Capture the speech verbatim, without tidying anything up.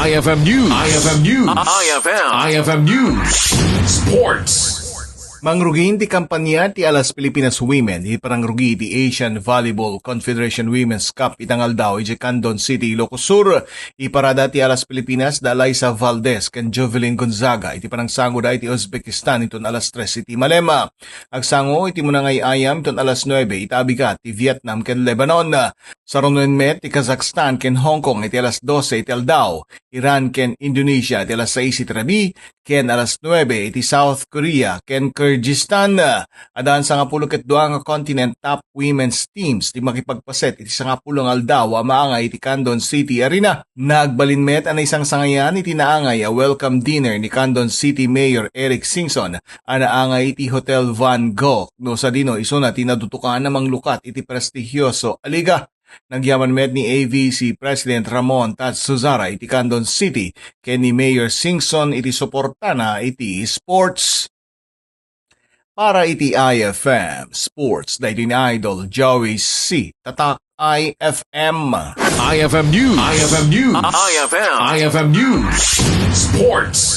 I F M News. I F M News. I F M. I F M News. Sports. Mangrugin ti kampanya ti Alas Pilipinas Women iti panangrugi iti Asian Volleyball Confederation Women's Cup ita nga aldaw iti Candon City, Ilocos Sur. Iparada ti Alas Pilipinas da Alyssa Valdez ken Jovelyn Gonzaga iti panangsangoda iti Uzbekistan inton alas tres iti malem. Agsango iti munangay ayam inton alas nuebe ita abigat ti Vietnam ken Lebanon. Sarunen met ti Kazakhstan ken Hong Kong iti alas dose iti aldaw, Iran ken Indonesia iti alas sais iti rabii, ken alas nuebe iti South Korea ken Kyrgyzstan. Addan sangapulo ket dua nga continent top women's teams ti makipagpaset iti sangapulo nga aldaw a maangay iti Candon City Arena. Nagbalin met a naisangsangayan iti naangay a welcome dinner ni Candon City Mayor Eric Singson a naangay iti Hotel Van Gogh, no sadino isuna ti nadutokan a manglukat iti prestigioso a liga. Nagyaman met ni A V C President Ramon Tats Suzara iti Candon City ken ni Mayor Singson iti suportana iti sports. Para iti I F M Sports, daytoy ni Idol Joey C. Tatak I F M. I F M News. I F M News. I F M. I F M News. Sports.